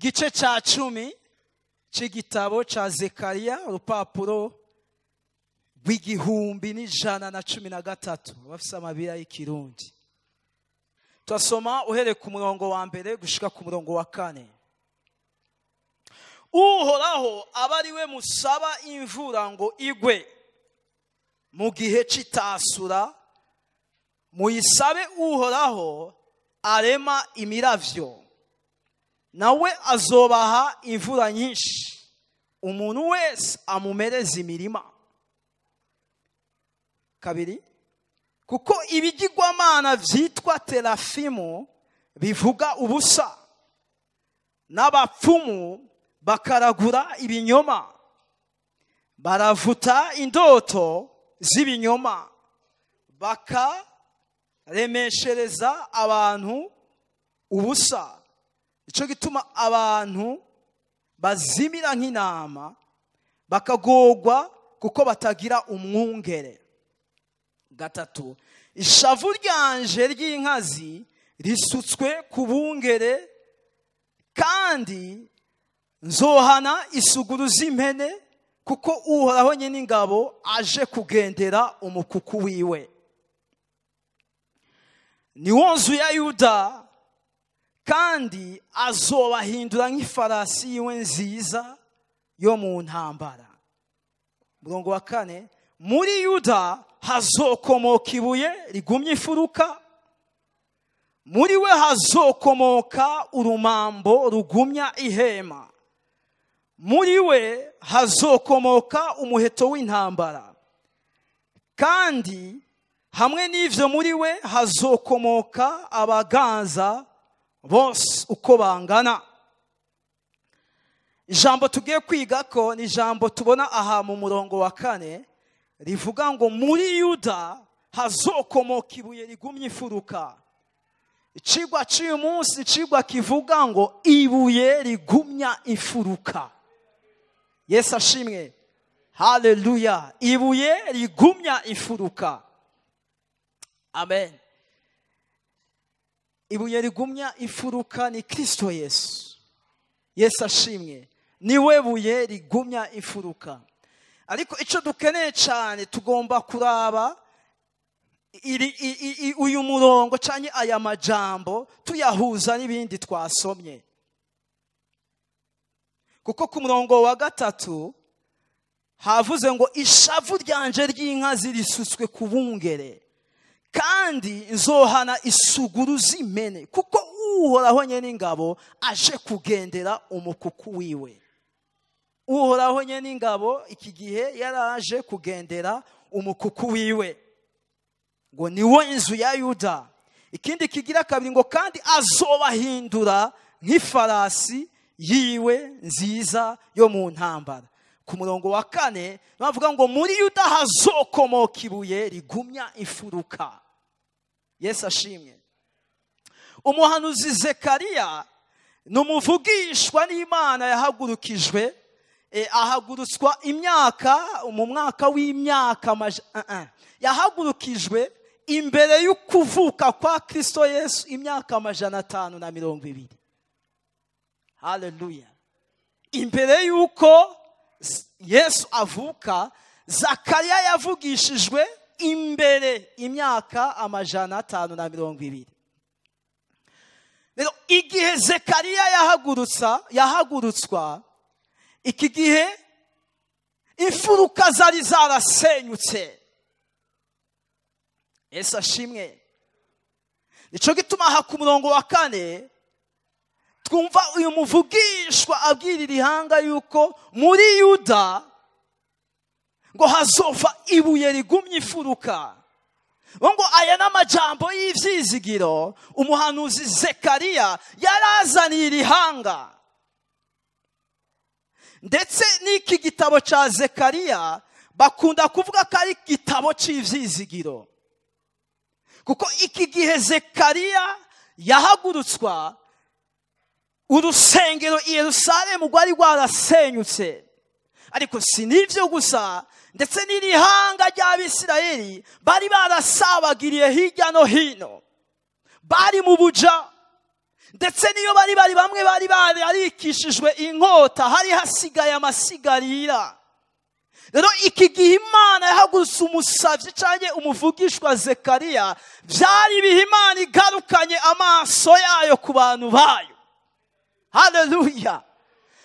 Igice cya 10 c'igitabo ca Zekariya, urupapuro rw'1113, abafise amabira y'ikirundi. Turasoma uhereye ku murongo wa 1 gushika ku murongo wa 4. Uhoraho aba ari we musaba imvura ngo igwe mu gihe c'itasura, muyisabe Uhoraho arema imiravyo, nawe azobaha imvura nyinshi, umuntu wese amumereza imirima. 2, kuko ibigirwamana vyitwa terafimu bivuga ubusa, n'abapfumu bakaragura ibinyoma, baravuta indoto z'ibinyoma, bakaremeshereza abantu ubusa. Ico gituma abantu bazimira nk'intama, bakagorwa kuko batagira umwungere. 3, ishavu ryanje ry'inkazi risutswe ku bungere, kandi nzohana isuguru z'impene, kuko Uhoraho nyene ingabo aje kugendera umukuku wiwe. Niwo nzu ya Yuda, kandi azobahindura nk'ifarasi yiwe nziza yo mu ntambara. Murongo wa 4, muri Yuda hazokomoka ibuye rigumye imfuruka, muri we hazokomoka urumambo rugumya ihema, muri we hazokomoka umuheto w'intambara, kandi hamwe n'ivyo muri we hazokomoka abaganza bose uko bangana. Ijambo tugiye kwiga ko ni ijambo tubona aha mu murongo wa 4, rivuga ngo muri Yuda hazokomoka ibuye rigumye imfuruka. Icigwa c'uyu munsi, icigwa kivuga ngo ibuye rigumya imfuruka. Yesu ashimwe, haleluya. Ibuye rigumya imfuruka. Amen. Ibuye rigumya imfuruka ni Kristo Yesu. Yesu ashimwe, niwe buye rigumya imfuruka. Ariko ico dukeneye cyane, tugomba kuraba uyu murongo canke aya majambo tuyahuza n'ibindi twasomye. Kuko ku murongo wa 3 havuze ngo ishavu ryanje ry'inkazi risutswe ku bungere, kandi nzohana isuguru z'impene, kuko Uhoraho nyene ingabo aje kugendera umukuku wiwe. Uhoraho nyene ingabo iki gihe yaraje kugendera umukuku wiwe, ngo niwo inzu ya Yuda. Ikindi kigira 2 ngo kandi azobahindura nk'ifarasi yiwe nziza yo mu ntambara. Ku murongo wa 4 bavuga ngo muri Yuda hazokomoka ibuye rigumya imfuruka. Yesu ashimwe. Umuhanuzi Zekariya ni umuvugishwa n'Imana yahagurukijwe, ahagurutswa imyaka mu mwaka w'imyaka yahagurukijwe imbere y'ukuvuka kwa Kristo Yesu imyaka 520. Haleluya. Imbere y'uko Yesu avuka, Zakariya yavugishijwe imbere imyaka 520. Rero igihe Zekariya yahagurutswa, iki gihe imfuruka zari zarasenyutse. Yesu ashimwe. Nico gituma aha ku murongo wa 4 twumva uyu muvugishwa abwirira ihanga yuko muri Yuda ngo hazova ibuye rigumye imfuruka. Ngo aya n'amajambo y'ivyizigiro umuhanuzi Zekariya yarazaniye irihanga. Ndetse n'iki gitabo ca Zekariya bakunda kuvuga ko ari igitabo c'ivyizigiro, kuko iki gihe Zekariya yahagurutswa, urusengero i Yerusalemu rwari rwarasenyutse. Ariko si n'ivyo gusa, ndetse n'irihanga ry'Abisirayeli bari barasabagiriye hirya no hino, bari mu buja. Ndetse niyo bari bari bamwe bari bararikishijwe inkota, hari hasigaye amasigarira. Rero iki gihe Imana yahagurutse umusavyi canke umuvugishwa Zekariya, vyari ibihe Imana igarukanye amaso yayo ku bantu bayo. Haleluya!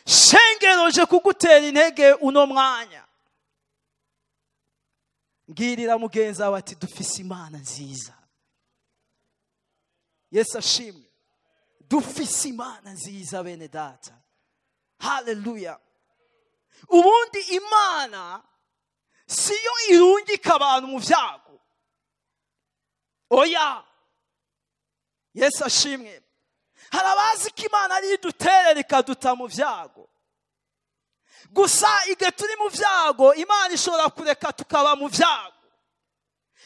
Shengero, nje kugutera intege uno mwanya. Mbwirira mugenzi wawe ati dufise Imana nziza. Yesu ashimwe. Dufise Imana nziza bene data. Haleluya! Ubundi Imana siyo irungika abantu mu vyago. Oya. Yesu ashimwe. Hari abazi ko Imana ari iduterera ikaduta mu vyago. Gusa igihe turi mu vyago, Imana ishobora kureka tukaba mu vyago.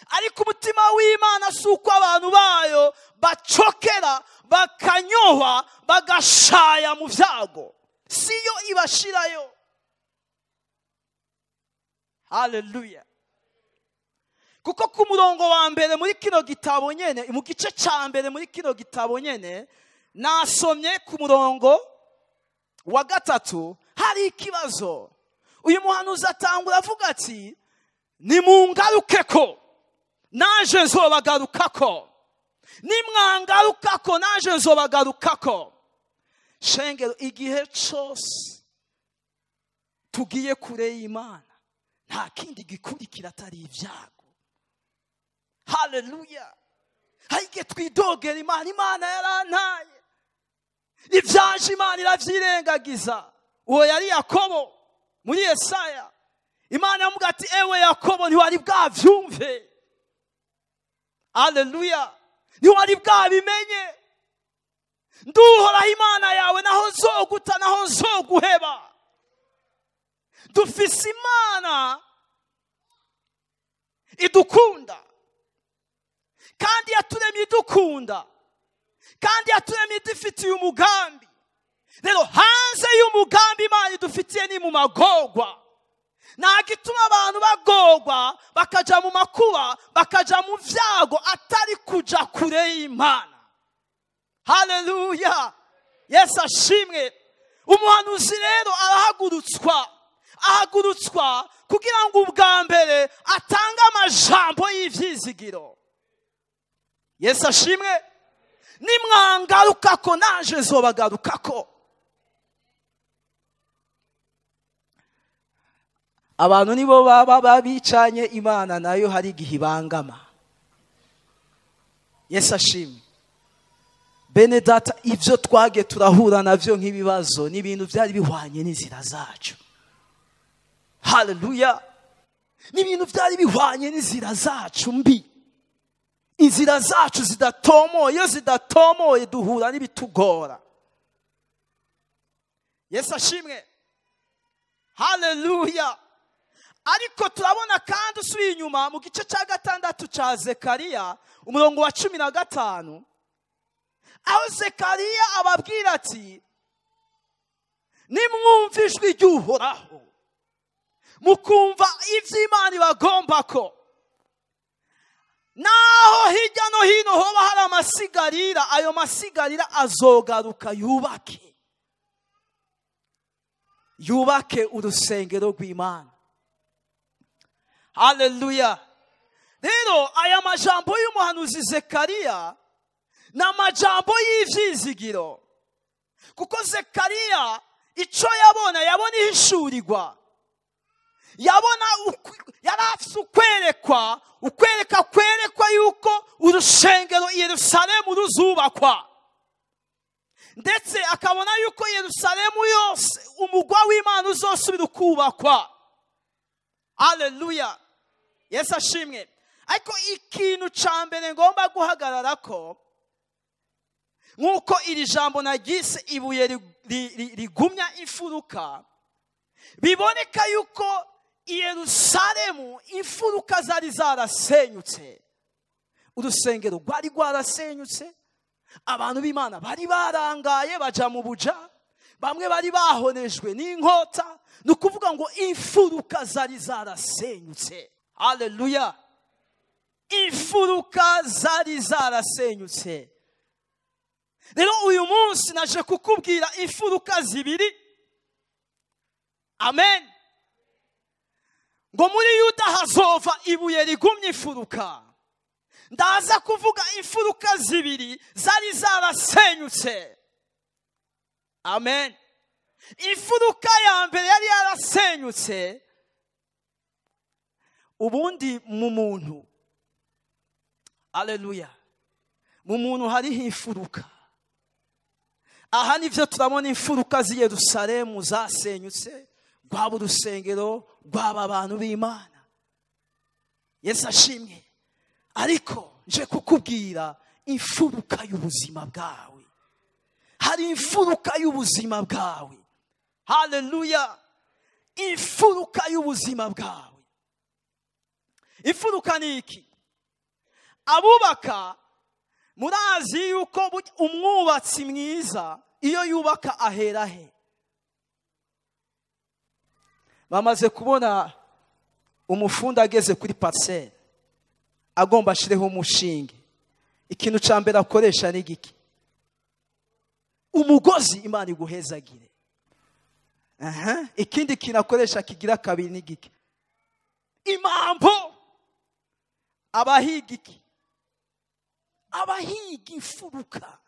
Ariko umutima w'Imana si uko abantu bayo bacokera, bakanyohwa, bagashaya mu vyago. Siyo ibashirayo. Haleluya! Kuko ku murongo wa mbere muri kino gitabo nyene, mu gice ca mbere muri kino gitabo nyene, nasomye ku murongo wa 3, hari ikibazo. Uyu muhanuzi atangura avuga ati nimungarukeko nanje nzobagarukako, nimwangarukako nanje nzobagarukako. Shengero, igihe cose tugiye kure y'Imana, nta kindi gikurikira atari ibyago. Haleluya! Hari igihe twidogera Imana, Imana yarantaye, ibyaje Imana iravyirengagiza. Uwo yari Yakobo muri Yesaya. Imana yamubwira ati ewe Yakobo, ntiwari bwavyumve. Haleluya! Ntiwari bwabimenye. Nduhoraho Imana yawe, naho nzoguta, naho nzoguheba. Dufise Imana idukunda, kandi yaturemye idukunda, kandi yaturemye idufitiye umugambi. Rero hanze y'umugambi Imana idufitiye ni mu magorwa. Nta gituma abantu bagorwa bakaja mu makuba, bakaja mu vyago, atari kuja kure y'Imana. Haleluya! Yesu ashimwe. Umuhanuzi rero arahagurutswa, ahagurutswa kugira ngo ubwa mbere atange amajambo y'ivyizigiro. Yesu ashimwe. Nimwangarukako nanje nzobagarukako. Abantu nibo baba babicanye, Imana nayo hari igihe ibangama. Yesu ashimwe. Bene data, ivyo twage turahura navyo nk'ibibazo ni ibintu byari bihwanye n'inzira zacu. Haleluya! Ni ibintu byari bihwanye n'inzira zacu mbi. Inzira zacu zidatomoye, iyo zidatomoye duhura n'ibitugora. Yesu ashimwe. Haleluya! Ariko turabona kandi usubiye inyuma mu gice cya 6 cya Zekariya, umurongo wa 15, aho Zekariya ababwira ati nimwumva ijwi ry'Uhoraho, mukumva ivy'Imana ibagombako, naho hirya no hino hoba hari amasigarira, ayo masigarira azogaruka yubake, yubake urusengero rw'Imana. Haleluya! Rero aya majambo y'umuhanuzi Zekariya ni amajambo y'ivyizigiro, kuko Zekariya ico yabona, yabona ihishurirwa, yabona yarafise ukwerekwa, ukwereka kwerekwa yuko urusengero i Yerusalemu ruzubakwa, ndetse akabona yuko Yerusalemu yose umugwa w'Imana uzosubira ukubakwa. Haleluya! Yesu ashimwe. Ariko ikintu ca mbere ngomba guhagararako, nk'uko iri jambo naryise ibuye rigumya imfuruka, biboneka yuko i Yerusalemu imfuruka zari zarasenyutse, urusengero rwari rwarasenyutse, abantu b'Imana bari barangaye baja mu buja, bamwe bari bahonejwe n'inkota. Ni ukuvuga ngo imfuruka zari zarasenyutse. Haleluya! Imfuruka zari zarasenyutse. Rero uyu munsi naje kukubwira imfuruka zibiri. Amen. Ngo muri Yuda hazova ibuye rigumye imfuruka. Ndaza kuvuga imfuruka zibiri zari zarasenyutse. Amen. Imfuruka ya mbere yari yarasenyutse. Ubundi mu muntu, aleluya, mu muntu hariho imfuruka. Aha nivyo turabona imfuruka z'i Yerusalemu zasenyutse, rwaba urusengero, rwaba abantu b'Imana. Yesu ashimwe. Ariko nje kukubwira imfuruka y'ubuzima bwawe. Hari imfuruka y'ubuzima bwawe. Haleluya. Imfuruka y'ubuzima bwawe. Imfuruka ni iki? Abubaka murazi yuko umwubatsi mwiza iyo yubaka ahera he? Bamaze kubona umufundi ageze kuri parcelle agomba ashireho umushinge, ikintu ca mbere akoresha ni giki? Umugozi. Imana iguhezagire. Ikindi kintu akoresha kigira kabiri ni giki? Imambo. Abahiga iki? Abahiga imfuruka.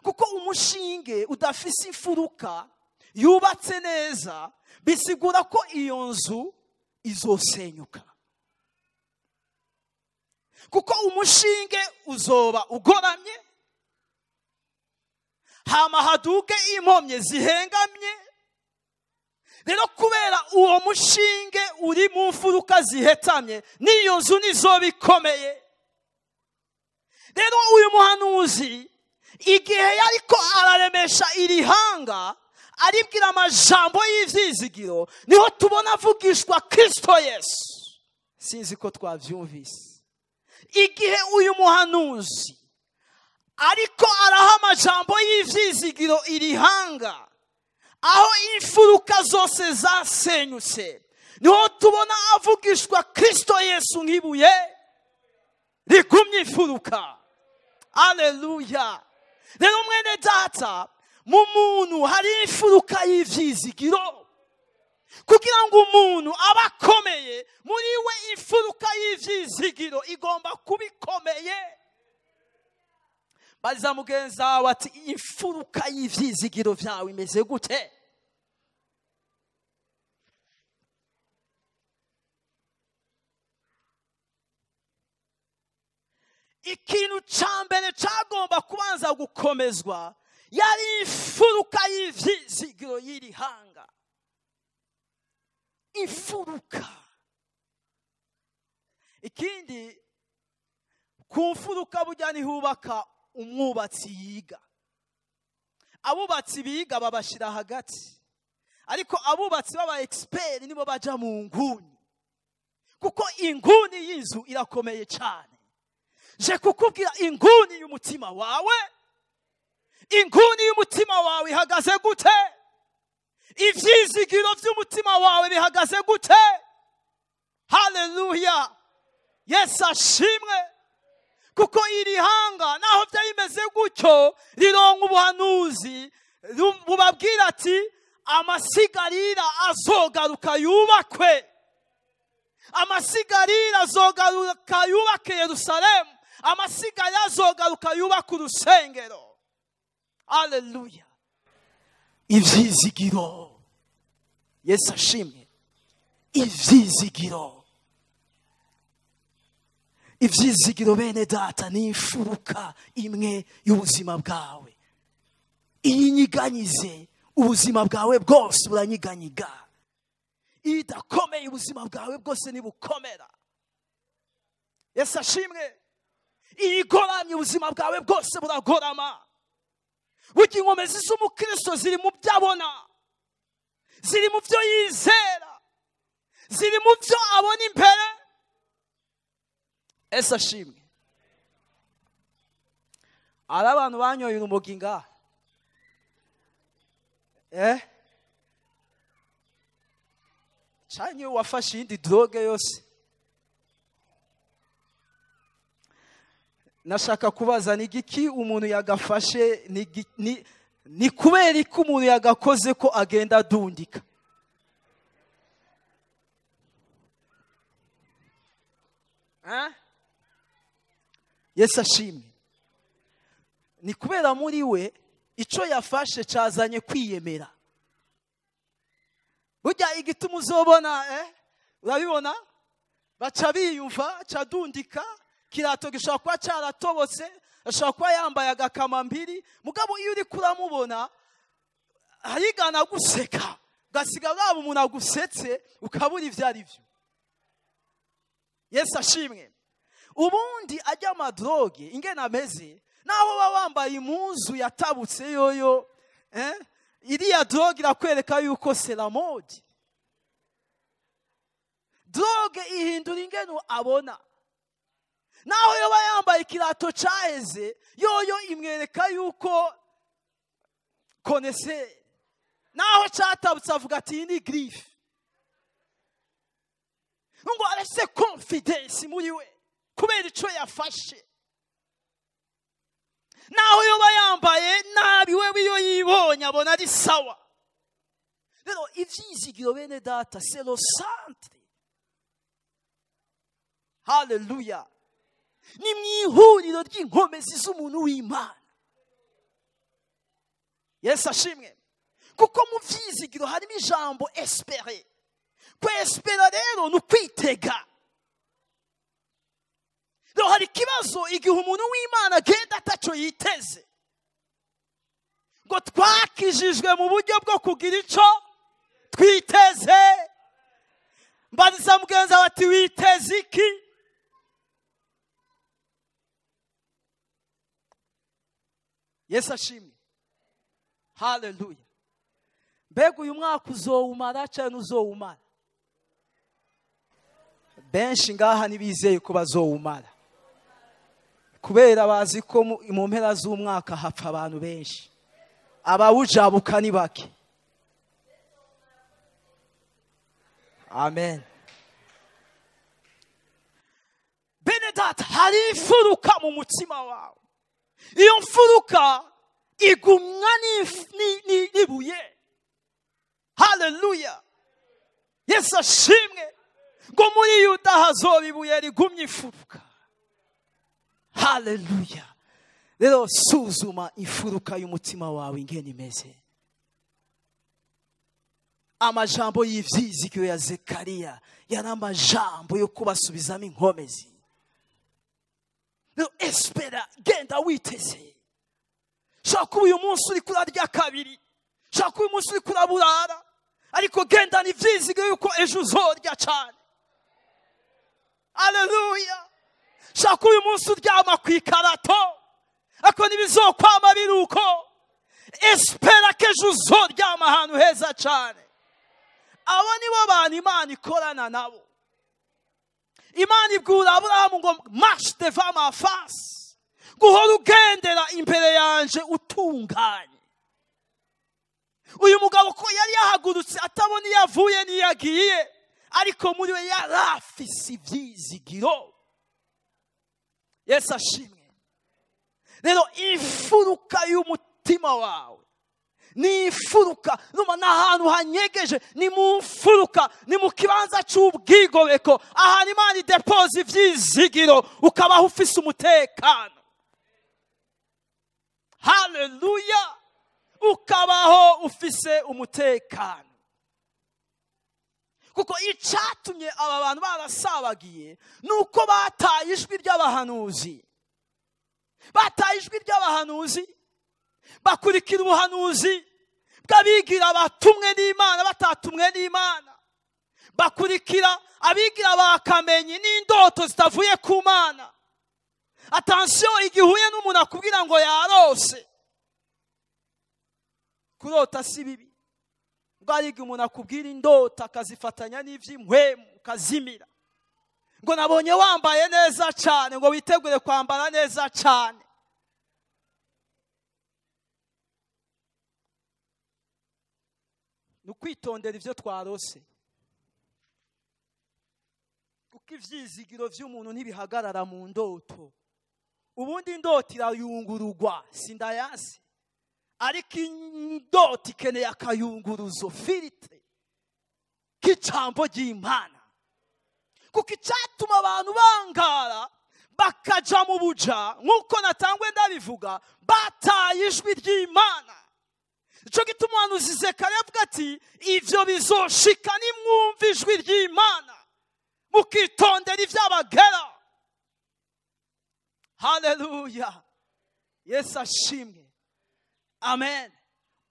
Kuko umushinge udafise imfuruka yubatse neza, bisigura ko iyo nzu izosenyuka. Kuko umushinge uzoba ugoramye, hama haduke impomye zihengamye. Rero kubera uwo mushinge uri mu mfuruka zihetamye, n'iyo nzu nizoba ikomeye. Rero uyu muhanuzi igihe yariko araremesha iri hanga, aribwira amajambo y'ivyizigiro, niho tubona avugishwa Kristo Yesu. Sinzi ko twavyumvise. Igihe uyu muhanuzi ariko araha amajambo y'ivyizigiro iri hanga, aho imfuruka zose zasenyutse, niho tubona avugishwa Kristo Yesu nk'ibuye rigumye imfuruka. Haleluya. Rero mwene data, mu muntu hari imfuruka y'ivyizigiro. Kugira ngo umuntu abe akomeye, muri we imfuruka y'ivyizigiro igomba kuba ikomeye. Baza mugenzi wawe ati imfuruka y'ivyizigiro vyawe imeze gute? Ikintu ca mbere cagomba kubanza gukomezwa yari imfuruka y'ivyizigiro y'iri hanga. Imfuruka. Ikindi, ku mfuruka burya nihubaka umwubatsi yiga. Abubatsi biga babashira hagati, ariko abubatsi baba expert nibo baja mu nguni, kuko inguni y'inzu irakomeye cyane. Je kukubwira inguni y'umutima wawe, inguni y'umutima wawe ihagaze gute? Ivyizigiro vy'umutima wawe bihagaze gute? Haleluya. Yesu ashimwe. Kuko iri hanga naho byari bimeze gutyo, rironka ubuhanuzi bubabwira ati amasigarira azogaruka yubakwe, amasigarira azogaruka yubake Yerusalemu, amasigarira azogaruka yubake urusengero. Haleluya. Ivyizigiro. Yesu ashimwe. Ivyizigiro. Ivyizigiro bene data ni imfuruka imwe y'ubuzima bwawe. Iyinyiganyize ubuzima bwawe bwose buranyiganyiga. Idakomeye ubuzima bwawe bwose nibukomera. Yesu ashimwe. Iyigoramye ubuzima bwawe bwose buragorama. Burya inkomezi z'umukristo ziri mu byo abona, ziri mu byo yizera, ziri mu byo abona imbere. Yesu ashimwe. Ari abantu banyoye urumogi ngaha? Canke wafashe iyindi droge yose? Nashaka kubaza, ni igiki umuntu yagafashe? Ni kubera ko umuntu yagakoze ko agenda adundika? Yesu ashimwe. Ni kubera muri we icyo yafashe cyazanye kwiyemera. Burya igituma uzobona, urabibona, baca biyumva, cadundika, kirato gishobora kuba cyaratobotse, ashobora kuba yambaye agakamambiri, mugabo iyo uri kuramubona arigana guseka, ugasiga waba umuntu agusetse ukabura ibyo ari byo. Yesu ashimwe. Ubundi ajya amadroge ingene ameze, naho baba wambaye impuzu yatabutse yoyo, iriya droge irakwereka yuko c'est la mode. Droge ihindura ingene abona. Naho yoba yambaye ikirato caheze, yoyo imwereka yuko connaissez. Naho catabutse avuga ati ni griffe. Ngo arese confidence muri we kubera ico yafashe. Naho yoba yambaye nabi, we iyo yibonye abona ari sawa. Rero ivyizigiro, bene data, c'est le centre. Haleluya. Ni mwihuriro ry'inkomezi z'umuntu w'Imana. Yesu ashimwe. Kuko mu vyizigiro harimo ijambo espérer. Kwespera rero ni ukwitega. Rero hari ikibazo igihe umuntu w'Imana agenda ataco yiteze. Ngo twakijijwe mu buryo bwo kugira ico twiteze. Mbariza mugenzi wawe ati witeze iki? Yesu ashimwe. Haleluya. Mbega uyu mwaka uzowumara cyangwa uzowumara? Benshi ngaha ntibizeye ko bazowumara, kubera bazi ko mu mpera z'umwaka hapfa abantu benshi, abawujabuka ni bake. Amen. Bene data, hari imfuruka mu mutima wawe. Iyo mfuruka igumwa n'ibuye. Haleluya. Yesu ashimwe. Ngo muri Yuda hazoba ibuye rigumye imfuruka. Haleluya. Rero suzuma imfuruka y'umutima wawe ingene imeze. Amajambo y'ivyizigiro ya Zekariya yari amajambo yo kubasubizamo inkomezi. Rero espera, genda witeze. Shaka kuba uyu munsi uri kurarya kabiri, shaka kuba uyu munsi uri kuraburara, ariko genda n'ivyizigiro yuko ejo uzorya cane. Haleluya. Shaka uyu munsi uryama kw'ikarato, ariko ntibizokwama biruko. Espera ko ejo uzoryama ahantu heza cane. Abo nibo bantu Imana ikorana nabo. Imana ibwira Aburahamu ngo marche devant ma face, guhora ugendera imbere yanje utunganye. Uyu mugabo ko yari yahagurutse atabona iyo avuye n'iyo agiye, ariko muri we yarafise ivyizigiro. Yesu ashimwe. Rero imfuruka y'umutima wawe ni imfuruka, numa n'ahantu hanyegeje, ni mu mfuruka, ni mu kibanza c'ubwigobeko, ahantu Imana idepoza ivyizigiro, ukabaho ufise umutekano. Haleluya. Ukabaho ufise umutekano. Kuko icatumye aba bantu barasabagiye nuko bataye ijwi ry'abahanuzi. Bataye ijwi ry'abahanuzi, bakurikira ubuhanuzi bw'abigira batumwe n'Imana batatumwe n'Imana. Bakurikira abigira bakamenyi n'indoto zitavuye ku Mana. Attention, igihe uhuye n'umuntu akubwira ngo yarose. Kurota si bibi. Ngo hari igihe umuntu akubwira indoto akazifatanya n'ivy'impwemu ukazimira. Ngo nabonye wambaye neza cyane, ngo witegure kwambara neza cyane. Ni ukwitondera ivyo twarose, kuko ivyizigiro vy'umuntu ntibihagarara mu ndoto. Ubundi indoto irayungurugwa, sindayazi, ariko indoto ikeneye akayunguruzo, filtre k'ijambo ry'Imana. Kuko icyatuma abantu bangara bakaja mu buja, nk'uko natangwe ndabivuga, bataye ijwi ry'Imana. Ico gituma umuhanuzi Zekariya avuga ati ivyo bizoshika nimwumva ijwi ry'Imana, mukitondera ivy'abagera. Haleluya, Yesu ashimwe, amen.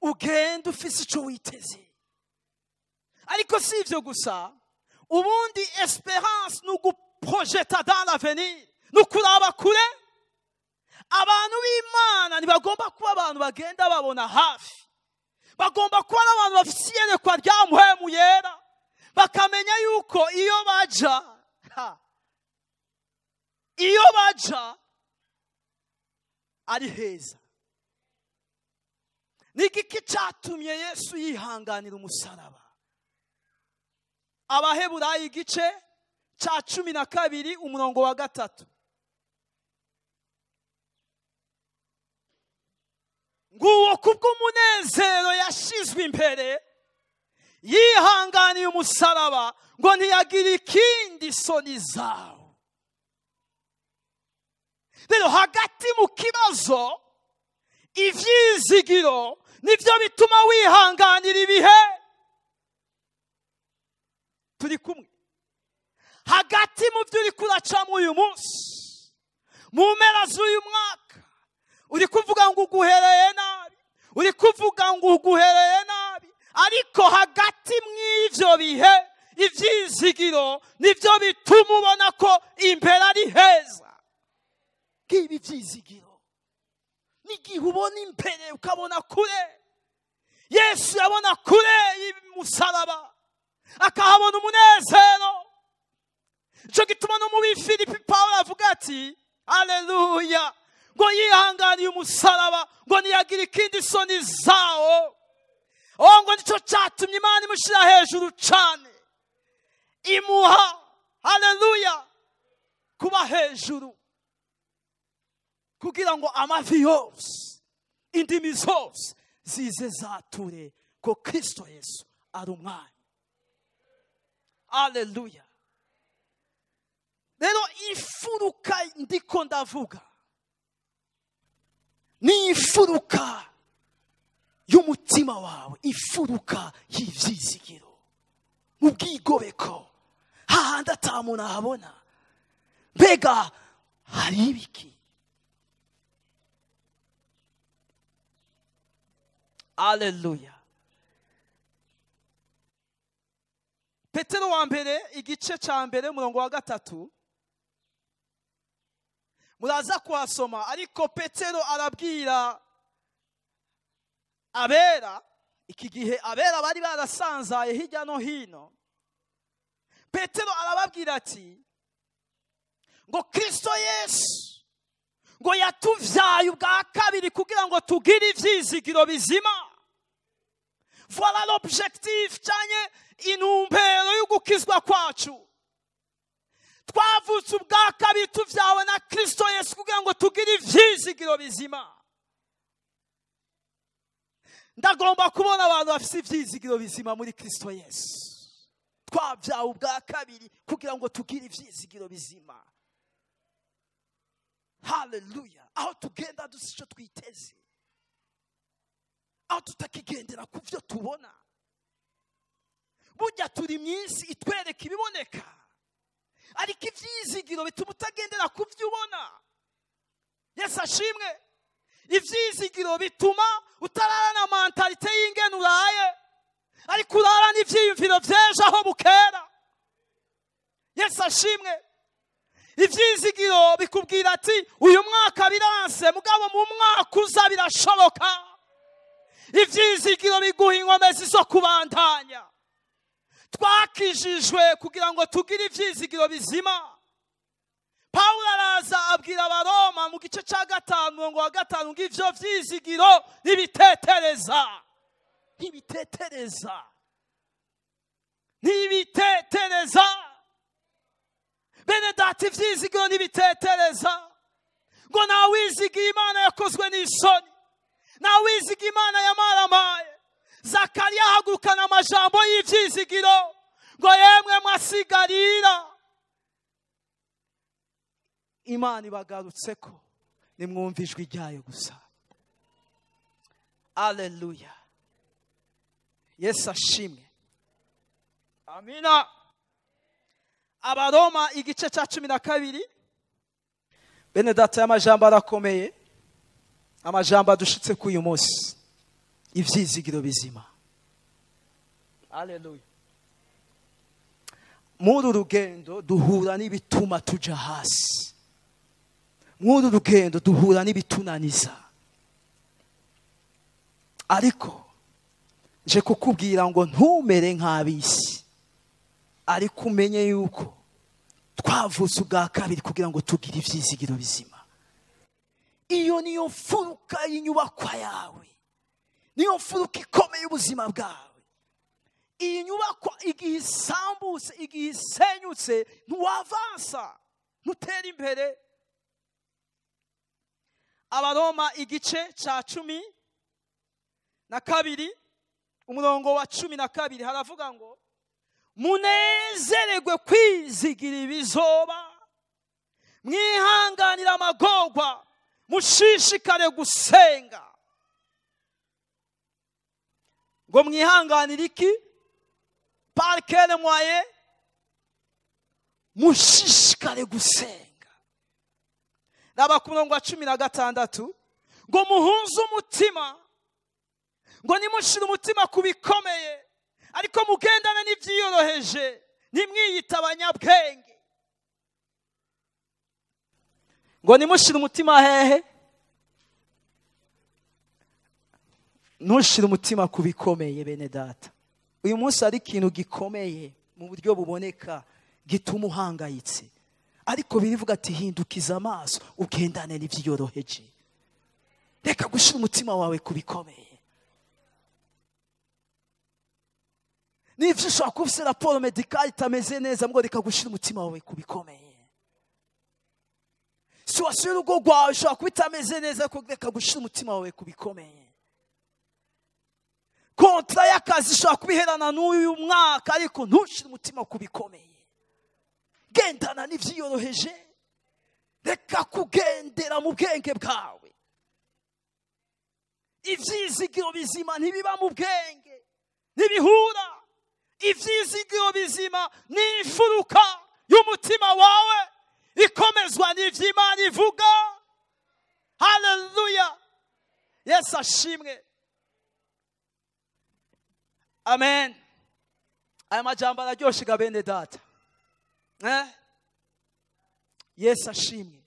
Ugenda ufise ico witeze. Ariko si ivyo gusa, ubundi espérance ni uguprojeta dans l'avenir, ni ukuraba kure. Abantu b'Imana ntibagomba kuba abantu bagenda babona hafi, bagomba kuba ari abantu bafise iyerekwa rya Mpwemu Yera, bakamenya yuko iyo baja, iyo baja ari heza. Ni igiki cyatumye Yesu yihanganira umusaraba? Abaheburayo igice cya 12 umurongo wa 3. Nguwo kubw'umunezero yashizwe imbere, yihanganiye umusaraba, ngo ntiyagira ikindi soni zawo. Rero hagati mu kibazo, ivyizigiro nivyo bituma wihanganira ibihe. Turi kumwe. Hagati mu byo uriko uracamo uyu munsi, mu mpera z'uyu mwaka, uri kuvuga ngo uguhereye nabi, uri kuvuga ngo uguhereye nabi, ariko hagati mw'ivyo bihe ivyizigiro nivyo bituma ubona ko imbere ari heza. Ngibi ivyizigiro n'igihe ubona imbere ukabona kure. Yesu yabona kure y'umusaraba, akahabona umunezero. Ico gituma no mu Bifilipi Pawulo avuga ati haleluya, ngo yihanganiye umusaraba, ngo ntiyagira ikindi soni zawo. Oh, ngo nico cyatumye Imana imushira hejuru cane, imuha haleluya kuba hejuru, kugira ngo amavi yose, indimi zose zize zature ko Kristo Yesu ari umwami. Haleluya. Rero imfuruka ndiko ndavuga ni imfuruka y'umutima wawe, imfuruka y'ivyizigiro, mu bwigobeko, hahandi ata muntu ahabona. Mbega hari ibiki? Haleluya. Petero wa mbere igice ca mbere umurongo wa 3, muraza kuhasoma. Ariko Petero arabwira abera, iki gihe abera bari barasanzaye hirya no hino. Petero arababwira ati ngo Kristo Yesu ngo yatuvyaye ubwa kabiri kugira ngo tugire ivyizigiro bizima. Voilà l'objectif cyane, intumbero y'ugukizwa kwacu. Twavutse ubwa kabiri tuvyawe na Kristo Yesu kugira ngo tugire ivyizigiro bizima. Ndagomba kubona abantu bafise ivyizigiro bizima muri Kristo Yesu. Twavyawe ubwa kabiri kugira ngo tugire ivyizigiro bizima. Haleluya. Aho tugenda dufise ico twiteze, aho tutakigendera ku vyo tubona. Burya turi mw'isi itwereka ibiboneka, ariko ivyizigiro bituma utagendera ku vyo ubona. Yesu ashimwe. Ivyizigiro bituma utarara na mentalite y'ingene uraye, ariko urara n'ivyiyumviro vy'ejo aho bukera. Yesu ashimwe. Ivyizigiro bikubwira ati uyu mwaka biranse, mugabo mu mwaka uza birashoboka. Ivyizigiro biguha inkomezi zo kubandanya. Twakijijwe kugira ngo tugire ivyizigiro bizima. Pawulo araza abwira Abaroma mu gice ca 5 umurongo wa 5 ngo ivyo vyizigiro ntibitetereza, ntibitetereza, ntibitetereza. Bene data, ivyizigiro ntibitetereza. Ngo ntawizigiye Imana yakozwe n'isoni, ntawizigiye Imana yamaramaye. Zakariya ahagurukana amajambo y'ibyizigiro ngo yemwe mwasigarira. Imana ibagarutse ko nimwumva ijwi ryayo gusa. Alleluya, Yesu ashimwe. Amina. Abaroma igice cya 12. Bene data, y'amajambo arakomeye, amajambo adushitse k'uyu munsi, ivyizigiro bizima. Alleluya. Muri uru rugendo duhura n'ibituma tuja hasi, muri uru rugendo duhura n'ibitunaniza, ariko nje kukubwira ngo ntumere nk'ab'isi, ariko umenye yuko twavutse ubwa kabiri kugira ngo tugire ivyizigiro bizima. Iyo niyo mfuruka y'inyubakwa yawe, niyo mfuruka ikomeye y'ubuzima bwawe. Iyi nyubakwa igihe isambutse, igihe isenyutse, ntiwavansa, ntutera imbere. Abaroma igice cya 12 umurongo wa 12 haravuga ngo munezererwe kwizigira ibizoba, mwihanganira amagorwa, mushishikare gusenga. Ngo mwihanganire iki? Par quel moyen? Mushishikare gusenga. Raba ku murongo wa 16 ngo muhuze umutima, ngo nimushire umutima ku bikomeye, ariko mugendane n'ibyiyoroheje, nimwiyita abanyabwenge. Ngo nimushire umutima hehe? Ntushire umutima ku bikomeye. Bene data, uyu munsi hari ikintu gikomeye mu buryo buboneka gituma uhangayitse, ariko birivuga ati hindukiza amaso ugendane n'ibyiyoroheje. Reka gushira umutima wawe ku bikomeye. N'ivyo ushobora kuba ufise raporo medikali itameze neza, ngo reka gushira umutima wawe ku bikomeye. Situation y'urugo rwawe ishobora kuba itameze neza, ariko reka gushira umutima wawe ku bikomeye. Contrat y'akazi ishobora kuba iherana n'uyu mwaka, ariko ntushire umutima ku bikomeye. Gendana n'ivyiyoroheje, reka kugendera mu bwenge bwawe. Ivyizigiro bizima ntibiba mu bwenge, ntibihura. Ivyizigiro bizima ni imfuruka y'umutima wawe ikomezwa n'ivy'Imana ivuga. Haleluya, Yesu ashimwe. Amen. Aya majambo araryoshe ga bene data. Yesu ashimwe.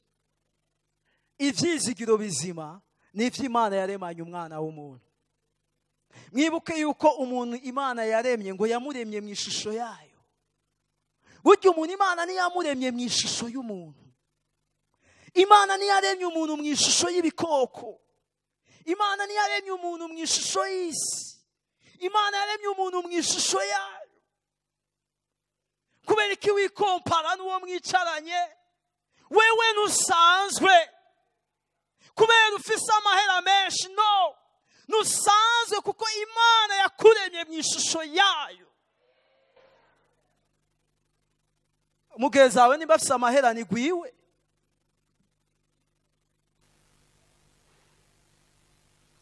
Ivyizigiro bizima ni ivy'Imana yaremanye umwana w'umuntu. Mwibuke yuko umuntu Imana yaremye ngo yamuremye mu ishusho yayo. Burya umuntu Imana ntiyamuremye mu ishusho y'umuntu. Imana ntiyaremye umuntu mu ishusho y'ibikoko. Imana ntiyaremye umuntu mu ishusho y'isi. Imana yaremye umuntu mu ishusho yayo. Kubera iki wikompara n'uwo mwicaranye? Wewe ntusanzwe. Kubera ufise amahera menshi, no. Ntusanzwe kuko Imana yakuremye mu ishusho yayo. Mugenzi wawe nimba afise amahera ni gwiwe.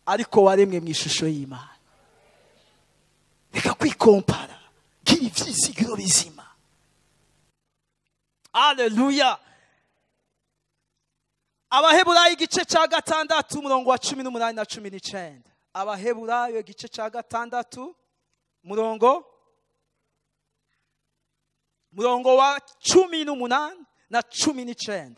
Ariko waremwe mu ishusho y'Imana. Reka kwikompara, gira ivyizigiro bizima. Alleluya. Abaheburayo igice cya 6 umurongo wa 18 na 19. Abaheburayo igice cya 6 murongo wa 18 na 19.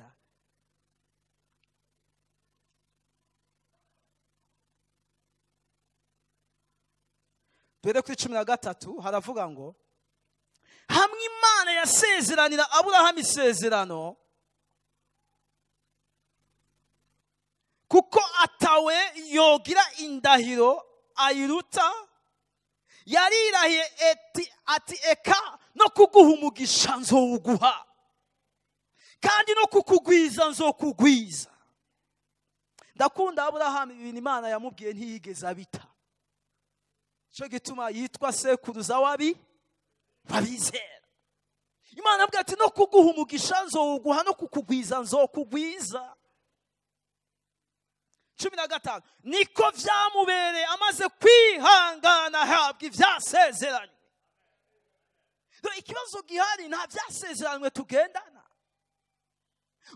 Duhere kuri 13 haravuga ngo hamwe Imana yasezeranira Aburahamu isezerano, kuko atawe yogira indahiro ayiruta, yarirahiye ati eka no kuguha umugisha nzowuguha, kandi no kukugwiza nzokugwiza. Ndakunda Aburahamu, ibintu Imana yamubwiye ntiyigeze abita. Cyo gituma yitwa sekuruza wabi babizera. Imana avuga ati no kuguha umugisha nzowuguha, no kukugwiza nzokugwiza. 15 niko vyamubereye amaze kwihangana ahabwa ivyasezeranywe. Ikibazo gihari nta vyasezeranywe tugendana.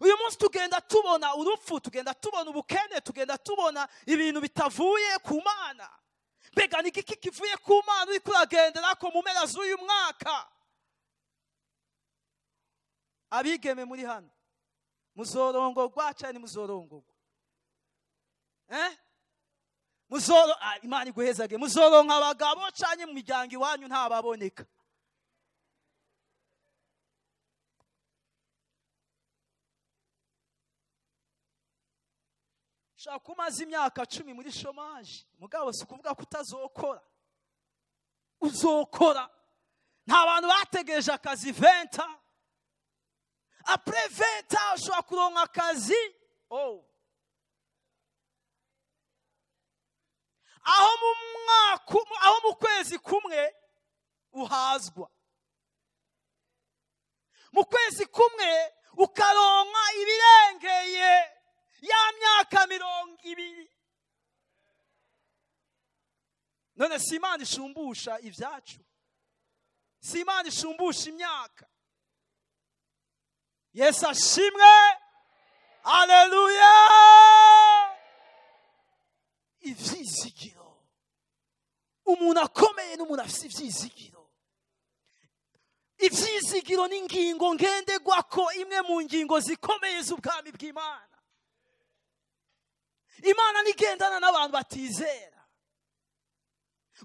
Uyu munsi tugenda tubona urupfu, tugenda tubona ubukene, tugenda tubona ibintu bitavuye ku Mana. Mbega ni iki kivuye ku Mana uriko uragendera ko mu mpera z'uyu mwaka? Abigeme muri hano muzorongorwa cyane muzorongorwa? Muzoro Imana iguhezage, muzoronka abagabo cyane mu miryango iwanyu ntababoneka. Shaka umaze imyaka 10 muri chômage, mugabo si kuvuga ko utazokora. Uzokora. Nta bantu bategereje akazi 20 ans. Après 20 ans ushobora kuronka akazi. Oh. Aho mu mwaka, aho mu kwezi kumwe uhazwa. Mu kwezi kumwe ukaronka ibirengeye ya myaka 20. None si Imana ishumbusha ibyacu? Si Imana ishumbusha imyaka? Yesu ashimwe. Haleluya. Ivyizigiro. Umuntu akomeye n'umuntu afise ivyizigiro. Ivyizigiro ni ingingo ngenderwako, imwe mu ngingo zikomeye z'ubwami bw'Imana. Imana nigendana n'abantu batizera.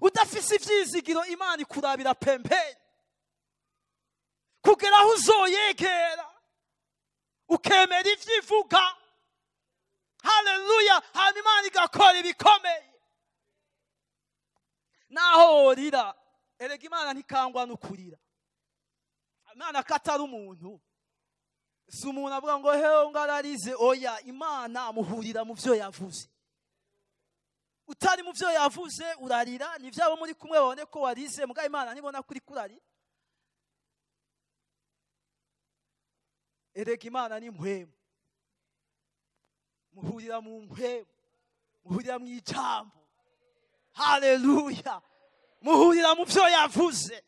Udafise ivyizigiro Imana ikurabira pembeni kugera aho uzoyegera ukemera ivyivuga. Haleluya. Hanyuma Imana igakora ibikomeye. Naho worira, erega Imana ntikangwa n'ukurira. Imana katari umuntu. Si umuntu avuga ngo heho ngararize, oya. Imana muhurira mu vyo yavuze. Utari mu vyo yavuze urarira, ni vyabo muri kumwe babone ko warize, muga Imana ntibona kuri kurari. Erega Imana ni mpwemu. Muhurira mu mpwemu, muhurira mu ijambo. Haleluya. Muhurira mu vyo yavuze.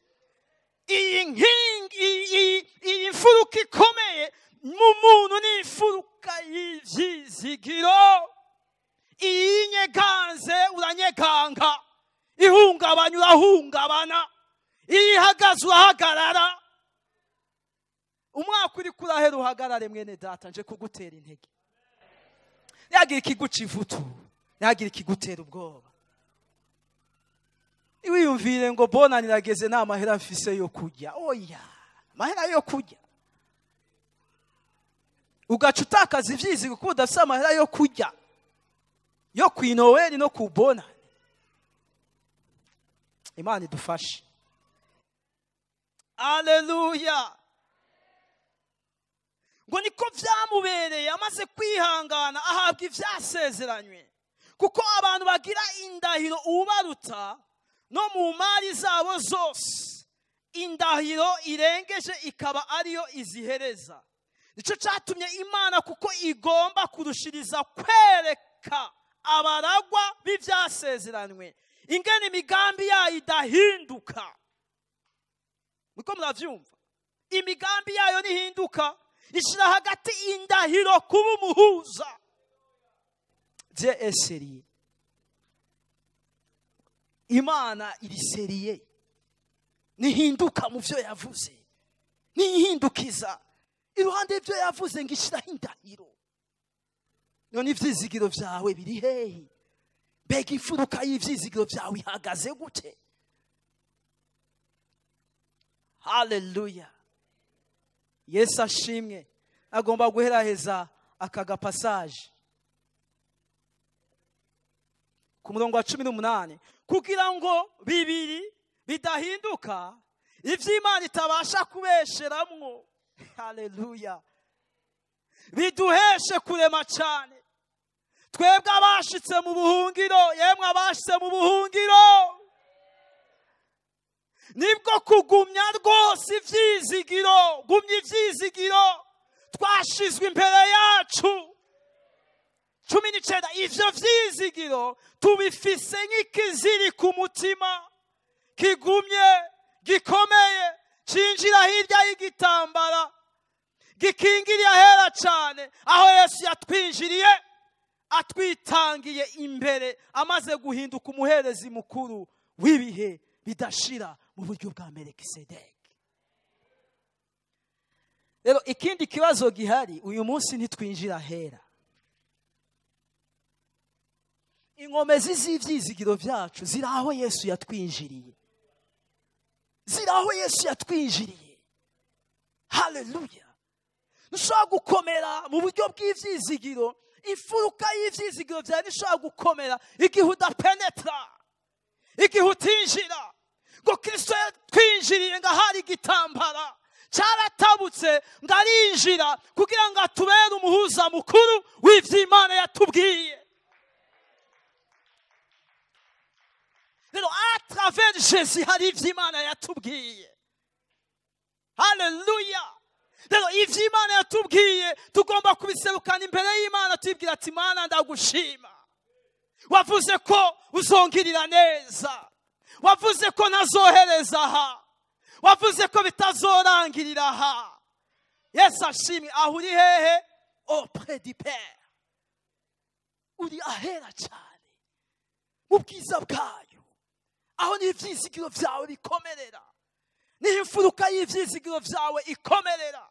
Iyi nkingi, iyi mfuruka ikomeye mu muntu ni imfuruka y'ivyizigiro. Iyi nyeganze uranyeganga, ihungabanya urahungabana, iyi ihagaze urahagarara. Umwaka uri kurahera uhagarare mwene data, nje kugutera intege. Ntihagire ikiguca ivutu, ntihagire ikigutera ubwoba. Niwiyumvire ngo bona nirageze nta mahera mfise yo kurya. Oya, mahera yo kurya. Ugaca utakaza ivyizigo kuko udafise amahera yo kurya, yo kwinoweli no kubona. Imana idufashe. Haleluya. Ngo niko vyamubereye amaze kwihangana ahabwa ivyasezeranywe. Kuko abantu bagira indahiro ubaruta no mu mari zabo zose, indahiro irengeje ikaba ariyo izihereza. Nico catumye Imana, kuko igomba kurushiriza kwereka abaragwa b'ivyasezeranywe ingene imigambi yayo idahinduka. Muko muravyumva? Imigambi yayo ntihinduka, ishira hagati indahiro kuba umuhuza. Dieu est sérieux. Imana iri sérieux. Ntihinduka mu vyo yavuze, ntihindukiza. Iruhande y'ivyo yavuze ngo ishiraho indahiro. None ivyizigiro vyawe biri hehe? Mbega imfuruka y'ivyizigiro vyawe ihagaze gute? Haleluya. Yesu ashimwe. Agomba guheraheza aka gapassage ku murongo wa 18, kugira ngo bibiri bidahinduka, ivy'Imana itabasha kubesheramwo. Haleluya. Biduheshe kurema cyane, Twebwe abashitse mu buhungiro, yemwe abashitse mu buhungiro, nibwo kugumya rwose ivyizigiro, gumya ivyizigiro twashizwe imbere yacu. 19, ivyo vyizigiro tubifise nk'ikiziri ku mutima, kigumye, gikomeye, cinjira hirya y'igitambara, gikingiriye ahera cane, aho Yesu yatwinjiriye atwitangiye imbere, amaze guhinduka umuherezi mukuru w'ibihe bidashira mu buryo bwa Melikisedeki. Rero ikindi kibazo gihari uyu munsi, ntitwinjira ahera. Inkomezi z'ivyizigiro vyacu ziri aho Yesu yatwinjiriye, ziri aho Yesu yatwinjiriye. Haleluya! Ntushobora gukomera mu buryo bw'ivyizigiro, imfuruka y'ivyizigiro vyawe ntishobora gukomera igihe udapenetra, igihe utinjira. Ngo Kristo yatwinjiriye ngo ahari igitambara cyaratabutse, ngo arinjira kugira ngo atubere umuhuza mukuru w'ivy'Imana yatubwiye. Rero à travers Jésus hari ivy'Imana yatubwiye. Haleluya! Rero ivy'Imana yatubwiye tugomba kubiserukana imbere y'Imana, tubwira ati Mana ndagushima, wavuze ko uzongirira neza, wavuze ko ntazohereza aha, wavuze ko bitazorangirira aha. Yesu ashimwe. Aho uri hehe? Auprès du Père. Uri ahera cyane mu bwiza bwayo, aho ni ivyizigiro vyawe bikomerera, ni imfuruka y'ivyizigiro vyawe ikomerera.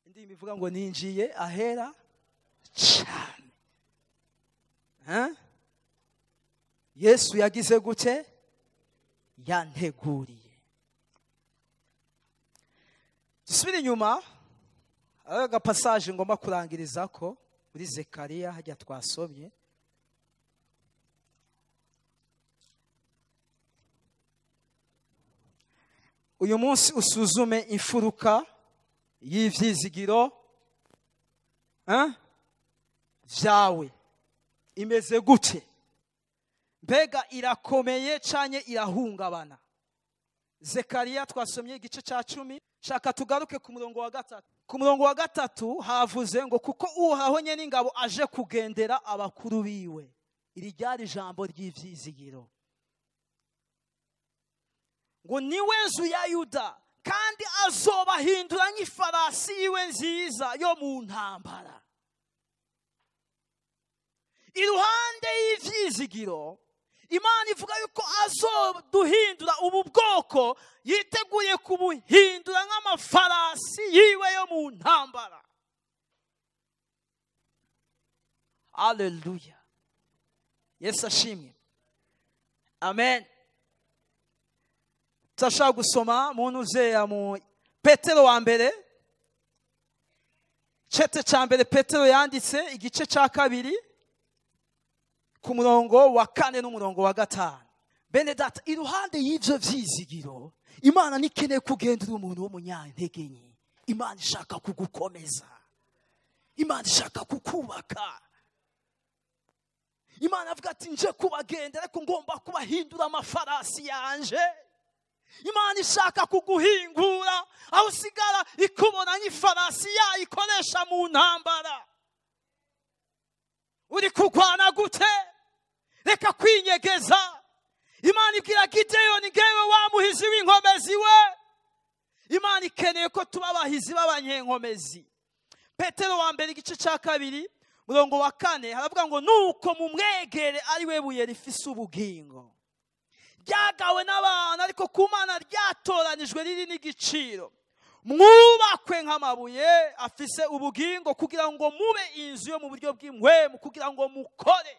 Indirimbo ivuga ngo ninjiye ahera cyane. Yesu yagize gute? Yanteguriye. Dusubire inyuma, aga passage ngomba kurangiriza ko muri Zekariya hajya twasomye. Uyu munsi usuzume imfuruka y'ivyizigiro vyawe imeze gute? Mbega irakomeye canke irahungabana? Zekariya twasomye igice ca 10, shaka tugaruke ku murongo wa 3. Ku murongo wa 3 havuze ngo kuko Uhoraho nyene ingabo aje kugendera abakuru biwe. Iri ryari ijambo ry'ivyizigiro. Ngo niwe nzu ya Yuda, kandi azobahindura nk'ifarasi yiwe nziza yo mu ntambara. Iruhande y'ivyizigiro, Imana ivuga yuko azoduhindura ubu bwoko, yiteguye kubuhindura nk'amafarasi yiwe yo mu ntambara. Haleluya! Yesu ashimwe. Amen. Turashaka gusoma mu ntuzeya mu Petero wa mbere, cete ca mbere Petero yanditse igice ca 2 ku murongo wa 4 n'umurongo wa 5. Bene data, iruhande y'ivyo vyizigiro, Imana nikeneye kugendera umuntu w'umunyantege nke. Imana ishaka kugukomeza, Imana ishaka kukubaka. Imana avuga ati nje kubagendera ariko ngomba kubahindura amafarasi yanje. Imana ishaka kuguhingura aho usigara ikubona nk'ifarasi yayo ikoresha mu ntambara. Uri kurwana gute? Reka kwinyegeza. Imana ibwira Gideyoni, ngewe wa muhizi w'inkomezi we. Imana ikeneye ko tuba abahizi b'abanyenkomezi. Petero wa mbere igice ca 2 murongo wa 4 haravuga ngo nuko mumwegere ari we buye rifise ubugingo, ryagawe n'abantu ariko ku Mana ryatoranijwe riri n'igiciro, mwubakwe nk'amabuye afise ubugingo kugira ngo mube inzu yo mu buryo bw'impwemu, kugira ngo mukore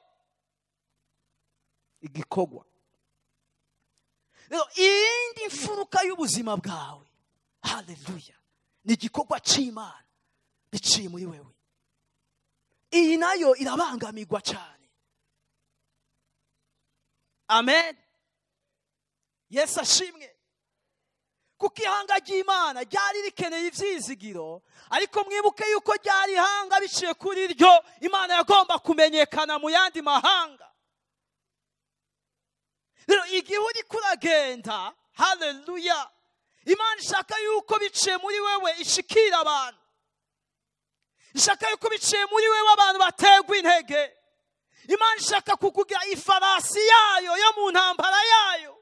igikorwa. Rero iyindi mfuruka y'ubuzima bwawe, haleluya, ni igikorwa c'Imana biciye muri wewe. Iyi nayo irabangamirwa cyane. Amen. Yesu ashimwe. Kuko ihanga ry'Imana ryari rikeneye ivyizigiro, ariko mwibuke yuko ryari ihanga biciye kuri ryo Imana yagomba kumenyekana mu yandi mahanga. Rero igihe uriko uragenda, haleluya, Imana ishaka yuko biciye muri wewe ishikira abantu. Ishaka yuko biciye muri wewe abantu bategwa intege. Imana ishaka kukugira ifarasi yayo yo mu ntambara yayo,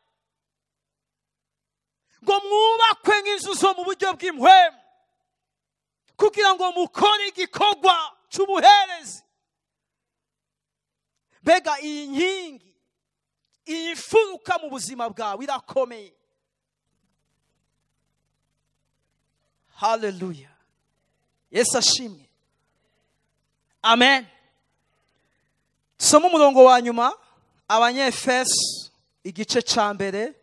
ngo mwubakwe nk'inzu zo mu buryo bw'impwemu, kugira ngo mukore igikorwa c'ubuherezi. Mbega iyi nkingi, iyi mfuruka mu buzima bwawe irakomeye. Haleluya, Yesu ashimwe, amen. Soma umurongo wa nyuma, Abanyefeso igice ca mbere,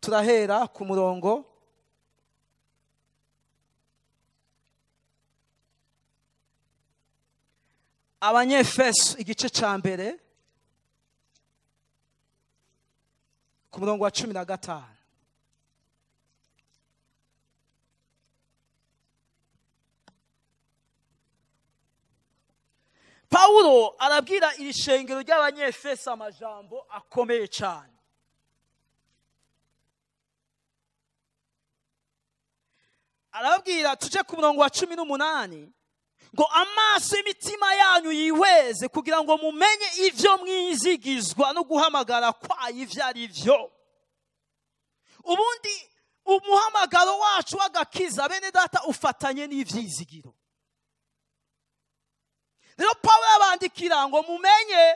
turahera ku murongo Abanyefeso igice ca mbere ku murongo wa 15. Paulo arabwira iri shengero ry'Abanyefeso amajambo akomeye cyane. Arababwira, tuje ku murongo wa 18, ngo amaso y'imitima yanyu yihweze kugira ngo mumenye ivyo mwizigizwa no guhamagara kwayo ivyo ari vyo. Ubundi umuhamagaro wacu w'agakiza, bene data, ufatanye n'ivyizigiro. Rero Paulo yabandikira ngo mumenye,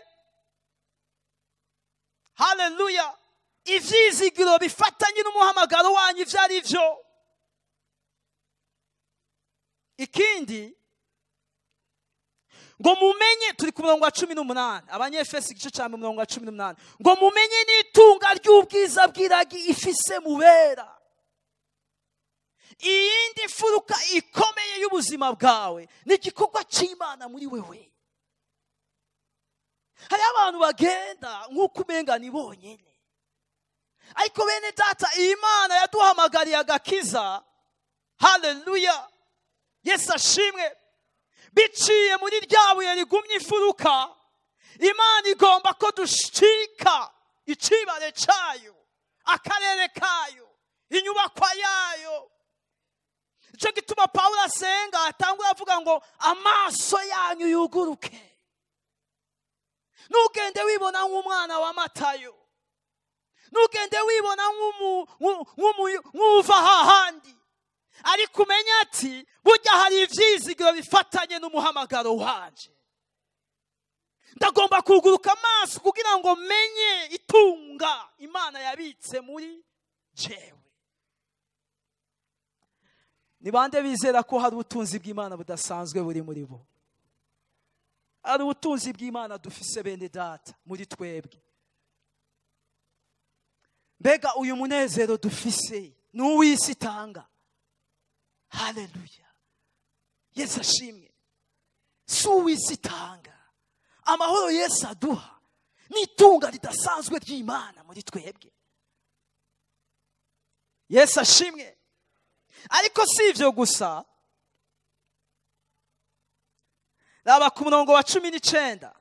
haleluya, ivyizigiro bifatanye n'umuhamagaro wanyu ivyo ari vyo. Ikindi ngo mumenye, turi ku murongo wa 18, Abanyefeso igice ca murongo wa 18, ngo mumenye n'itunga ry'ubwiza bw'iragi ifise mubera. Iyindi mfuruka ikomeye y'ubuzima bwawe ni igikorwa c'Imana muri wewe. Hari abantu bagenda nk'uko umenga ni bonyene, ariko bene data, Imana yaduhamagariye agakiza, haleluya, Yesu ashimwe, biciye muri rya buye rigumye imfuruka. Imana igomba ko dushika icibare cayo, akarere kayo, inyubakwa yayo. Ico gituma Paulo asenga atangura avuga ngo amaso yanyu yuguruke. Nugende wibona nk'umwana wa Matayo, nugende wibona nk'uva hahandi, ariko umenye ati burya hari ivyizigiro bifatanye n'umuhamagaro wanje. Ndagomba kuguruka amaso kugira ngo menye itunga Imana yabitse muri jewe. Ni bande bizera ko hari ubutunzi bw'Imana budasanzwe buri muri bo? Hari ubutunzi bw'Imana dufise bene data muri twebwe. Mbega uyu munezero dufise ni uw'isi itanga. Haleluya, Yesu ashimwe. Si uw'isi itanga. Amahoro Yesu aduha ni itunga ridasanzwe ry'Imana muri twebwe. Yesu ashimwe. Ariko si ivyo gusa, raba ku murongo wa 19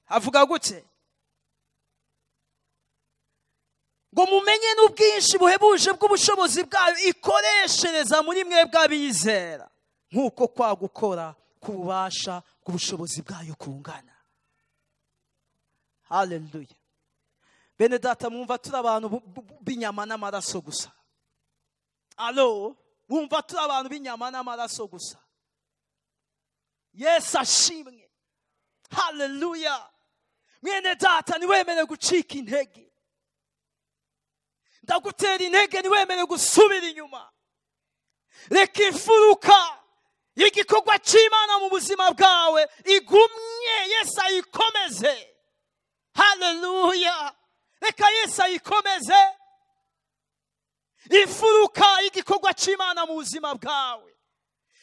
avuga gute? Ngo mumenye n'ubwinshi buhebuje bw'ubushobozi bwayo ikoreshereza muri mwebwe abizera, nk'uko kwa gukora k'ububasha bw'ubushobozi bwayo kungana. Haleluya. Bene data, mwumva turi abantu b'inyama n'amaraso gusa? Alo, wumva turi abantu b'inyama n'amaraso gusa? Yesu ashimwe, haleluya. Mwene data, ntiwemere gucika intege. Ndagutera intege, ntiwemere gusubira inyuma. Reka imfuruka y'igikorwa c'Imana mu buzima bwawe igumye, Yesu ayikomeze. Haleluya, reka Yesu ayikomeze. Imfuruka y'igikorwa c'Imana mu buzima bwawe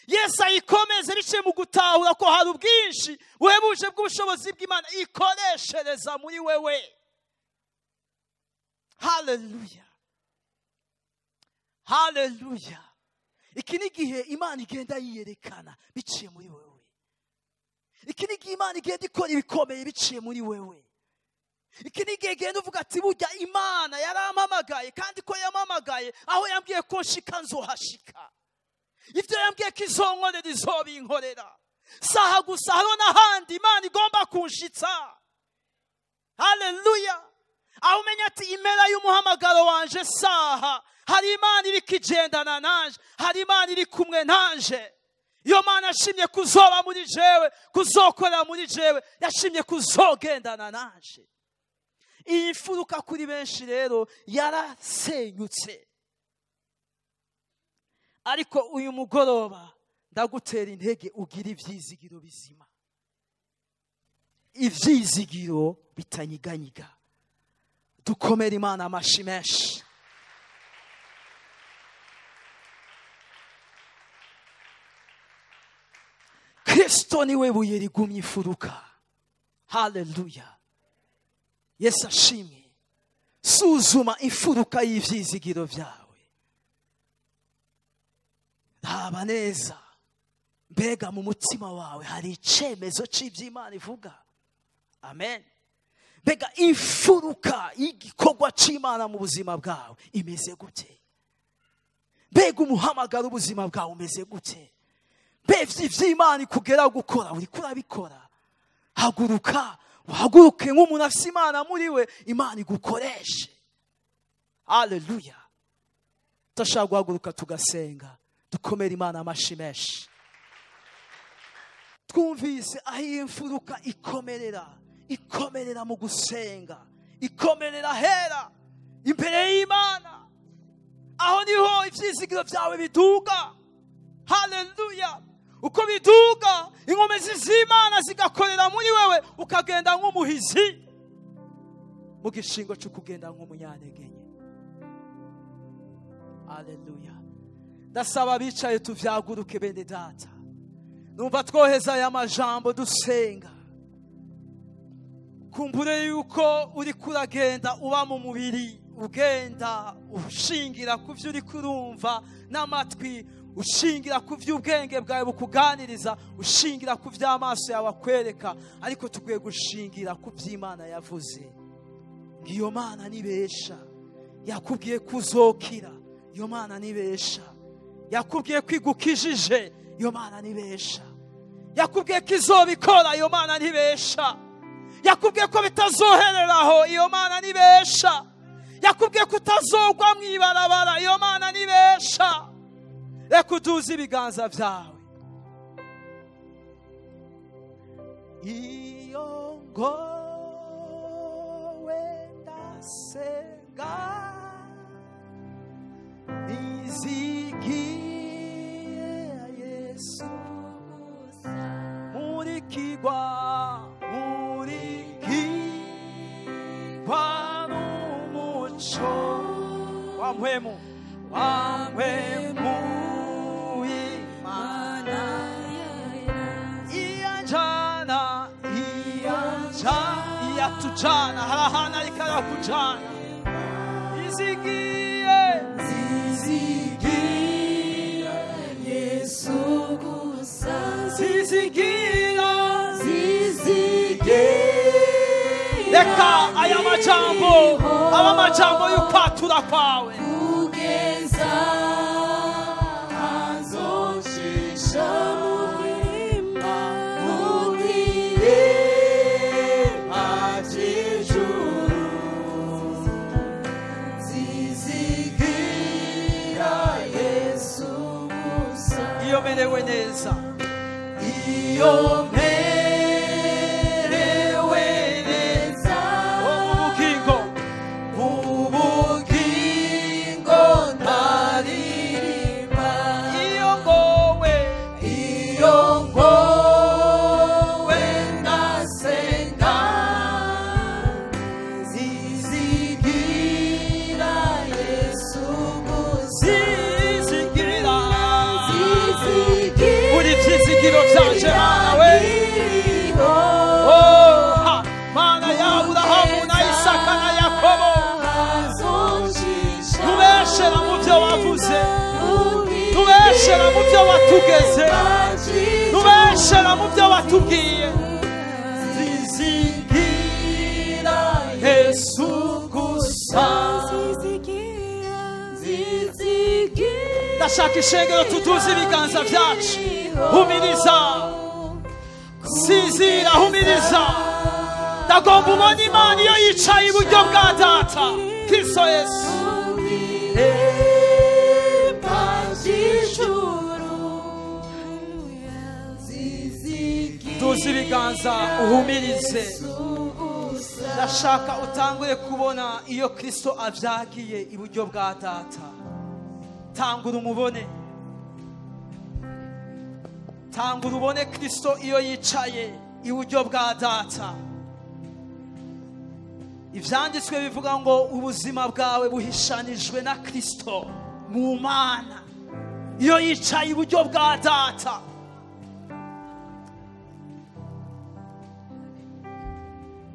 Yesu ayikomeze, biciye mu gutahura ko hari ubwinshi buhebuje bw'ubushobozi bw'Imana ikoreshereza muri wewe. Haleluya, Haleluya. Iki ni igihe Imana igenda yiyerekana biciye muri wewe. Iki ni igihe Imana igenda ikora ibikomeye biciye muri wewe. Iki ni igihe igenda uvuga ati burya Imana yarampamagaye, kandi ko yampamagaye aho yambwiye ko nshika nzohashika. Ibyo yambwiye ko izonkorera izobinkorera. Saha gusa hariho n'ahandi Imana igomba kunshitsa. Haleluya. Aho umenya ati impera y'umuhamagaro wanje saha, hari Imana iri kigendana nanje, hari Imana iri kumwe nanje. Iyo Mana yashimye kuzoba muri jewe, kuzokorera muri jewe, yashimye kuzogendana nanje. Iyi mfuruka kuri benshi rero yarasenyutse. Ariko uyu mugoroba ndagutera intege ugira ivyizigiro bizima, ivyizigiro bitanyiganyiga. Dukomere Imana amashi menshi. Kristo niwe buye rigumye imfuruka. Haleluya. Yesu ashimwe. Suzuma imfuruka y'ivyizigiro vyawe. Raba neza. Mbega mu mutima wawe hari icemezo c'ivy'Imana ivuga. Amen. Mbega imfuruka y'igikorwa c'Imana mu buzima bwawe imeze gute? Mbega umuhamagaro ubuzima bwawe umeze gute? Mbega ivy'Imana ikugera gukora uriko urabikora? Haguruka, uhaguruke nk'umuntu afise Imana muri we, Imana igukoreshe. Haleluya. Turashaka guhaguruka tugasenga, dukomere Imana amashi menshi. Twumvise aho iyi mfuruka ikomerera, ikomerera mu gusenga, ikomerera hera imbere y'Imana. Aho niho ivyizigiro vyawe biduga. Haleluya. Uko biduga, inkomezi z'Imana zigakorera muri wewe, ukagenda nk'umuhizi mu gishingo cyo kugenda nk'umunyantegenye. Haleluya. Ndasaba abicaye tuvyaguruke bene data. Numva twoheza aya majambo dusenga. Kumbure yuko uri kuragenda uba mu mubiri, ugenda ushingira ku vyo uri kurumva n'amatwi, ushingira ku vy'ubwenge bwawe bukuganiriza, ushingira ku vy'amaso yawe akwereka, ariko tukwiye gushingira ku vy'Imana yavuze. Iyo Mana nibesha, yakubwiye kuzokira, iyo Mana nibesha, yakubwiye kwigukijije, iyo Mana nibesha, yakubwiye ko izobikora, iyo Mana nibesha, yakubwiye ko bitazohereraho, iyo Mana nibesha, yakubwiye ko utazogwa mw'ibarabara, iyo Mana nibesha. Reka uduze ibiganza vyawe. Iyo ngowe ndasenga, nizigiye Yesu, murikigwa, murikigwa n'umuco wa mpwemu, wa mpwemu Imana iyanjana, iyanja, iyatujana, hari ahantu ariko arakujana. Izigiye, zizigira Yesu gusa, zizigira, zizigira. Reka aya majambo aba amajambo y'ukwatura kwawe. Kugeza azoncisha muhimba mudirema cy'ijuru, zizigira Yesu gusa. Iyo merewe neza, iyo merewe neza, mu bugingo, mu bugingo ndaririmba. Iyo ngowe, iyo ngowe ndasenga, zizigira Yesu gusa, zizigira, zizigira uri vyizigiro vyanje Mana we. Oh, ha, Mana ya Aburahamu na Isaka na Yakobo, ntubeshera mu vyo wavuze. Nubeshera mu byo watugeze, nubeshera mu byo watubwiye. Nzizigira Yesu gusa. Ndashaka ishengero tutuze ibiganza byacu. Humiriza, sinzira, humiriza. Ndagomba ubona Imana iyo yicaye iburyo bwa Data, Kristo Yesu. Tuzi ibiganza uhumirize. Ndashaka utangure kubona iyo Kristo avyagiye iburyo bwa Data. Tangura umubone, tangura ubone Kristo iyo yicaye iburyo bwa Data. Ivyanditswe bivuga ngo ubuzima bwawe buhishanijwe na Kristo mu Mana iyo yicaye iburyo bwa Data.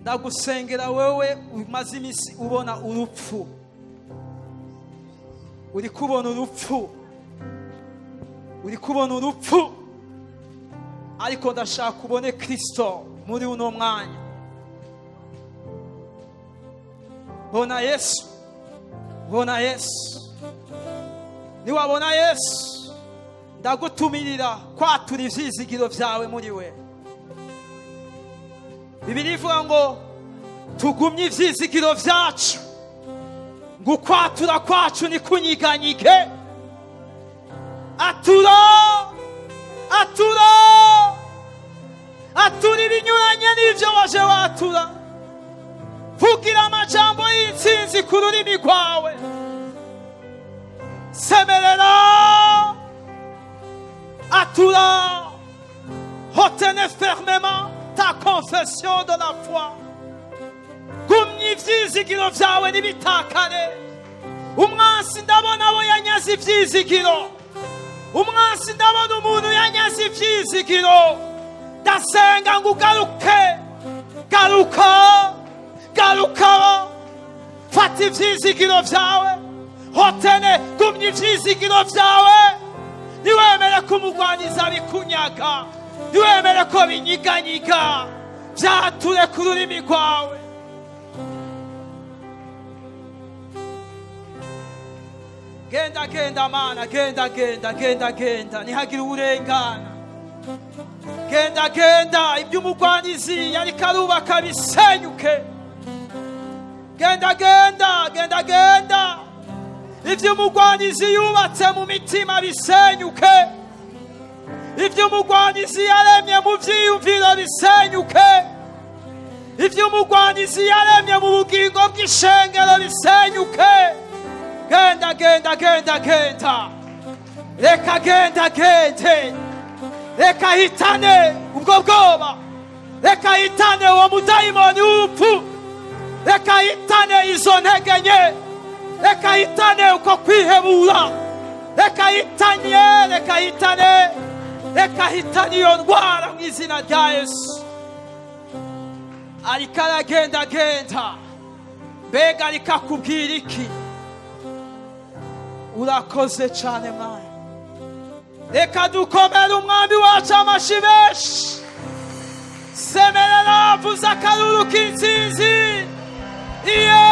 Ndagusengera wewe umaze iminsi ubona urupfu, uri kubona urupfu, uri kubona urupfu, ariko ndashaka ubone Kristo muri uno mwanya. Bona Yesu, bona Yesu. Niwabona Yesu, ndagutumirira kwatura ivyizigiro vyawe muri we. Bibiliya ivuga ngo tugumye ivyizigiro vyacu, ngo ukwatura kwacu nikunyiganyige. Atura, atura, atura ibinyuranye n'ivyo waje watura. Vugira amajambo y'intsinzi ku rurimi rwawe. Semerera, atura, retenez fermement ta confession de la foi. Gumya ivyizigiro vyawe ntibitakare. Umwansi ndabona abo yanyaze ivyizigiro, umwansi ndabona umuntu yanyaze ivyizigiro. Ndasenga ngo ugaruke, garuka, garuka, fata ivyizigiro vyawe, hotene, gumya ivyizigiro vyawe. Ntiwemere ko umugwaniza bikunyaga, ntiwemere ko binyiganyiga, vyature ku rurimi rwawe. Genda, genda Mana, genda, genda, genda, genda, ntihagire uwurengana. Genda, genda, iby'umugwanizi yariko arubaka bisenyuke. Genda, genda, genda, genda, ivy'umugwanizi yubatse mu mitima bisenyuke. Ivy'umugwanizi yaremye mu vyiyumviro bisenyuke. Ivy'umugwanizi yaremye mu bugingo bw'ishengero bisenyuke. Genda, genda, genda, genda, reka genda, gende, reka hitane ubwo bwoba, reka hitane uwo mudayimoni w'urupfu, reka hitane izo ntege nke, reka hitane uko kwihebura, reka hitane, reka hitane, reka hitane iyo ndwara mu izina rya Yesu. Ariko aragenda genda, mbega ariko akubwira iki? Urakoze cane Mana. Reka dukomere umwami wacu amashi menshi. Semerera, vuza akaruru k'intsinzi. Iye,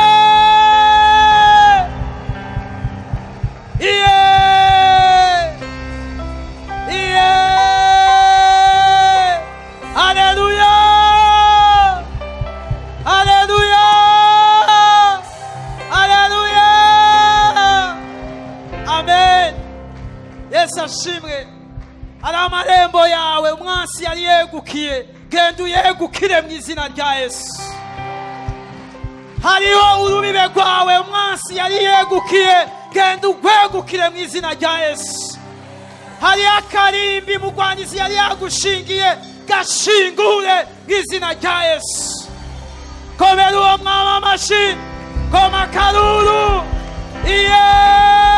iye, iye. Haleluya, haleluya, haleluya. Amen. Yesu ashimwe. Ari amarembo yawe umwansi yari yegukiye, genda uyegukire mu izina rya Yesu. Hariho urubibe rwawe umwansi yari yegukiye, genda ugwegukire mu izina rya Yesu. Hariho akarimbi mugwanizi yari yagushingiye, gashingure mu izina rya Yesu. Komera uwo mwami amashi, koma akaruru. Iye.